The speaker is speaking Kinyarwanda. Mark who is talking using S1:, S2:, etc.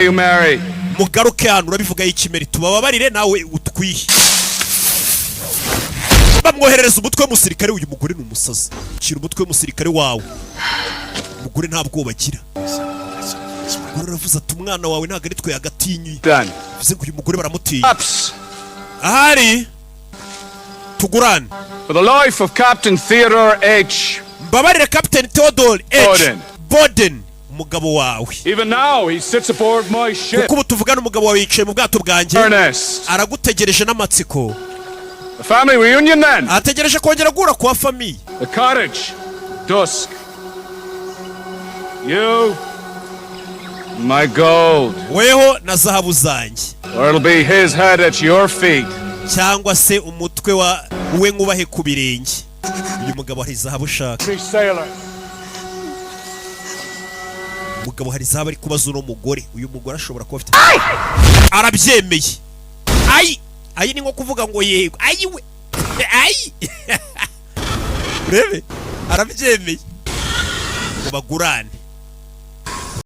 S1: You, Mary?
S2: Mugaruke hano, urabivuga y'ikimeri, tubababarire nawe utwihe. Bamwoherereza umutwe w'umusirikare. Uyu mugore ni umusazi. Shyira umutwe w'umusirikare wawe. Umugore nta bwoba agira. Umugore aravuze ati: "Umwana wawe ntabwo ari twe yagatinyuye."
S1: Done.
S2: Bivuze ngo uyu mugore baramutinya.
S1: Ups.
S2: Ahari tugurane.
S1: For the life of Captain Theodore H.
S2: Mbabarire Captain Theodore H.
S1: Borden.
S2: Borden, umugabo wawe.
S1: Even now, he sits aboard my ship.
S2: Kuko ubu tuvugana umugabo wawe yicaye mu bwato bwanjye.
S1: Ernest.
S2: Aragutegereje n'amatsiko.
S1: The family reunion then.
S2: Ategereje kongera guhura kwa famille.
S1: The cottage. Dusk. You. My gold.
S2: Weho na zahabu zanjye.
S1: Or it'll be his head at your feet.
S2: Cyangwa se umutwe wa we nkubahe ku birenge. Uyu mugabo hari zahabu ushaka.
S1: Free sailor.
S2: Umugabo hari zahabu ari kubaza uno mugore. Uyu mugore ashobora kuba afite. Arabyemeye. Ayi ayi, ni nko kuvuga ngo yego. Ayi we, ayi, urebe, arabyemeye ngo bagurane.